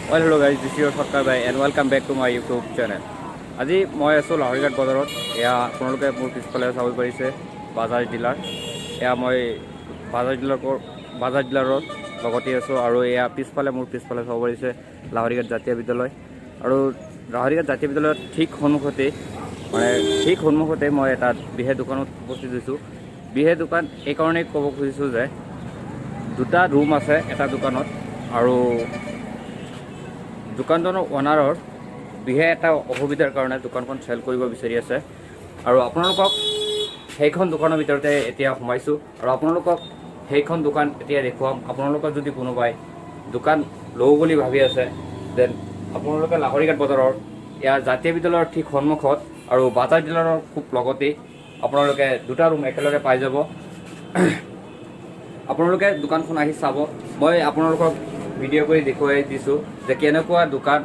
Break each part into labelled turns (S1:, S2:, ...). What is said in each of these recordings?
S1: Well, hello guys, this your Sarkar Bhai and welcome back to my YouTube channel. আজি মই আছোঁ লাহৰীঘাট বজাৰত। এয়া আপোনালোকে মোৰ পিছফালে চাব পাৰিছে বাজাজ ডিলাৰ। এয়া মই বাজাজ ডিলাৰৰ লগতে আছোঁ আৰু এয়া পিছফালে, মোৰ পিছফালে চাব পাৰিছে লাহৰীঘাট জাতীয় বিদ্যালয়। আৰু লাহৰীঘাট জাতীয় বিদ্যালয়ৰ ঠিক সন্মুখতেই, মানে ঠিক সন্মুখতে মই এটা বিশেষ দোকানত উপস্থিত হৈছোঁ। বিশেষ দোকান এইকাৰণেই ক'ব খুজিছোঁ যে দুটা ৰুম আছে এটা দোকানত আৰু দোকানখনৰ অ'নাৰৰ বিশেষ এটা অসুবিধাৰ কাৰণে দোকানখন চেল কৰিব বিচাৰি আছে। আৰু আপোনালোকক সেইখন দোকানৰ ভিতৰতে এতিয়া সোমাইছোঁ আৰু আপোনালোকক সেইখন দোকান এতিয়া দেখুৱাম। আপোনালোকৰ যদি কোনোবাই দোকান লওঁ বুলি ভাবি আছে, then আপোনালোকে লাহৰীঘাট বজাৰৰ ইয়াৰ জাতীয় বিদ্যালয়ৰ ঠিক সন্মুখত আৰু বাজাজ ডিলাৰৰ খুব লগতেই আপোনালোকে দুটা ৰুম একেলগে পাই যাব। আপোনালোকে দোকানখন আহি চাব। মই আপোনালোকক ভিডিঅ' কৰি দেখুৱাই দিছোঁ যে কেনেকুৱা দোকান।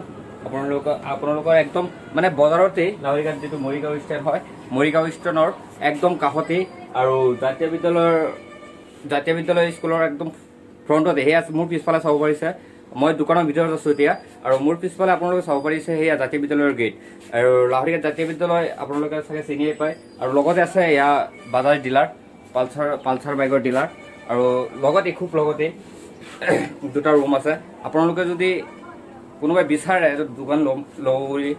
S1: আপোনালোকৰ একদম মানে বজাৰতেই, লাহৰীঘাট যিটো মৰিগাঁও ষ্টেণ্ড হয়, মৰিগাঁও ষ্টেণ্ডৰ একদম কাষতেই আৰু জাতীয় বিদ্যালয় স্কুলৰ একদম ফ্ৰণ্টতে। সেয়া মোৰ পিছফালে চাব পাৰিছে, মই দোকানৰ ভিতৰত আছোঁ এতিয়া আৰু মোৰ পিছফালে আপোনালোকে চাব পাৰিছে সেয়া জাতীয় বিদ্যালয়ৰ গেট। আৰু লাহৰীঘাট জাতীয় বিদ্যালয় আপোনালোকে চাগে চিনিয়ে পায়। আৰু লগতে আছে এয়া বাজাজ ডিলাৰ, পালচাৰ বাইকৰ ডিলাৰ। আৰু লগতে, খুব লগতে দুটা ৰুম আছে। আপোনালোকে যদি কোনোবাই বিচাৰে দোকান ল'ম ল'ব বুলি,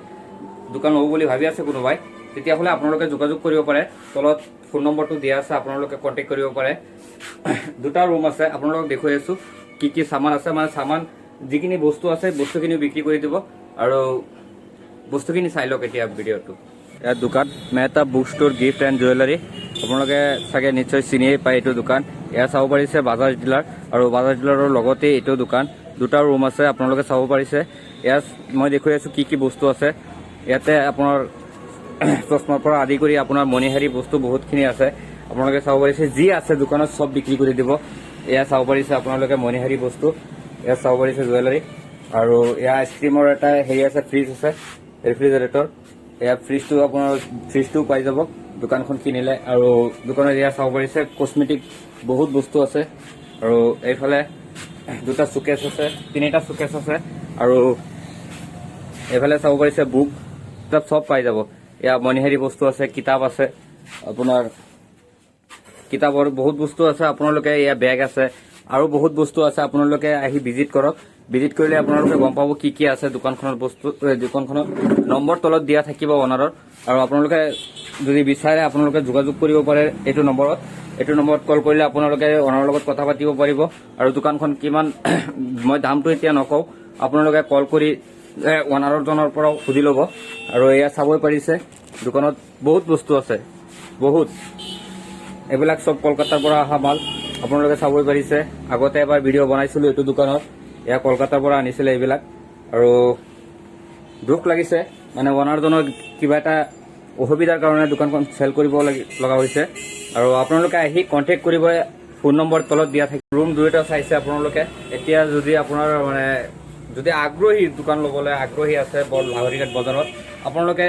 S1: দোকান ল'ব বুলি ভাবি আছে কোনোবাই, তেতিয়াহ'লে আপোনালোকে যোগাযোগ কৰিব পাৰে। তলত ফোন নম্বৰটো দিয়া আছে, আপোনালোকে কণ্টেক্ট কৰিব পাৰে। দুটা ৰুম আছে। আপোনালোকক দেখুৱাই আছোঁ কি কি চামান আছে। মানে চামান যিখিনি বস্তু আছে, বস্তুখিনি বিক্ৰী কৰি দিব আৰু বস্তুখিনি চাই লওক এতিয়া ভিডিঅ'টো। ইয়াত দোকান Mehta book store, gift and jewellery. আপোনালোকে চাগে নিশ্চয় চিনিয়ে পায় এইটো দোকান। এয়া চাব পাৰিছে বাজাজ ডিলাৰ আৰু বাজাজ ডিলাৰৰ লগতে এইটো দোকান। দুটা ৰুম আছে, আপোনালোকে চাব পাৰিছে। ইয়াত মই দেখুৱাই আছোঁ কি কি বস্তু আছে ইয়াতে। আপোনাৰ চশমাৰ পৰা আদি কৰি আপোনাৰ মণিহাৰী বস্তু বহুতখিনি আছে। আপোনালোকে চাব পাৰিছে, যি আছে দোকানত চব বিক্ৰী কৰি দিব। এয়া চাব পাৰিছে আপোনালোকে মণিহাৰী বস্তু। এয়া চাব পাৰিছে জুৱেলাৰী। আৰু এয়া আইচক্ৰীমৰ এটা হেৰি আছে, ফ্ৰিজ আছে, ৰেফ্ৰিজাৰেটৰ। এয়া ফ্ৰিজটো, আপোনাৰ ফ্ৰিজটোও পাই যাব দোকানখন কিনিলে। আৰু দোকানত এয়া চাব পাৰিছে কচমেটিক বহুত বস্তু আছে। আৰু এইফালে দুটা চুকেছ আছে, তিনিটা চুকেছ আছে। আৰু এইফালে চাব পাৰিছে বুক কিতাপ চব পাই যাব। এয়া মণিহাৰী বস্তু আছে, কিতাপ আছে, আপোনাৰ কিতাপৰ বহুত বস্তু আছে। আপোনালোকে এয়া বেগ আছে আৰু বহুত বস্তু আছে। আপোনালোকে আহি ভিজিট কৰক। ভিজিট কৰিলে আপোনালোকে গম পাব কি কি আছে দোকানখনত বস্তু। দোকানখনত নম্বৰ তলত দিয়া থাকিব অনাৰৰ। আৰু আপোনালোকে যদি বিচাৰে, আপোনালোকে যোগাযোগ কৰিব পাৰে এইটো নম্বৰত। এইটো নম্বৰত কল কৰিলে আপোনালোকে অনাৰৰ লগত কথা পাতিব পাৰিব। আৰু দোকানখন কিমান, মই দামটো এতিয়া নকওঁ, আপোনালোকে কল কৰি অনাৰজনৰ পৰাও সুধি ল'ব। আৰু এয়া চাবই পাৰিছে, দোকানত বহুত বস্তু আছে, বহুত। এইবিলাক চব কলকাতাৰ পৰা অহা মাল। আপোনালোকে চাবই পাৰিছে, আগতে এবাৰ ভিডিঅ' বনাইছিলো এইটো দোকানত। এয়া কলকাতাৰ পৰা আনিছিলে এইবিলাক। আৰু দুখ লাগিছে, মানে অনাৰজনৰ কিবা এটা অসুবিধাৰ কাৰণে দোকানখন চেল কৰিব লগা হৈছে। আৰু আপোনালোকে আহি কণ্টেক্ট কৰিব, ফোন নম্বৰ তলত দিয়া থাকে। ৰুম দুয়োটা চাইছে আপোনালোকে। এতিয়া যদি আপোনাৰ মানে যদি আগ্ৰহী, দোকান ল'বলৈ আগ্ৰহী আছে বৰ লাহৰীঘাট বজাৰত, আপোনালোকে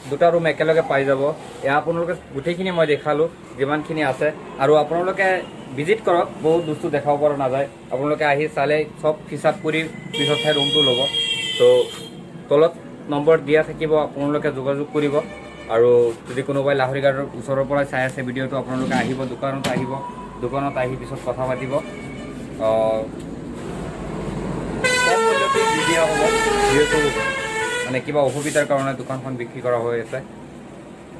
S1: দুটা ৰুম একেলগে পাই যাব। এয়া আপোনালোকে গোটেইখিনি মই দেখালোঁ যিমানখিনি আছে। আৰু আপোনালোকে ভিজিট কৰক, বহুত বস্তু দেখাব পৰা নাযায়। আপোনালোকে আহি চালে চব হিচাপ কৰি পিছতহে ৰুমটো ল'ব। ত' তলত নম্বৰ দিয়া থাকিব, আপোনালোকে যোগাযোগ কৰিব। আৰু যদি কোনোবাই লাহৰীঘাটৰ ওচৰৰ পৰা চাই আছে ভিডিঅ'টো, আপোনালোকে আহিব, দোকানত আহিব, দোকানত আহি পিছত কথা পাতিব। কম মূল্যতে দি দিয়া হ'ব, যিহেতু মানে কিবা অসুবিধাৰ কাৰণে দোকানখন বিক্ৰী কৰা হৈ আছে।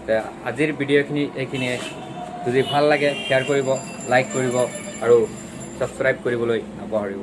S1: তে আজিৰ ভিডিঅ'খিনি এইখিনিয়ে। যদি ভাল লাগে, শ্বেয়াৰ কৰিব, লাইক কৰিব আৰু ছাবস্ক্ৰাইব কৰিবলৈ নাপাহৰিব।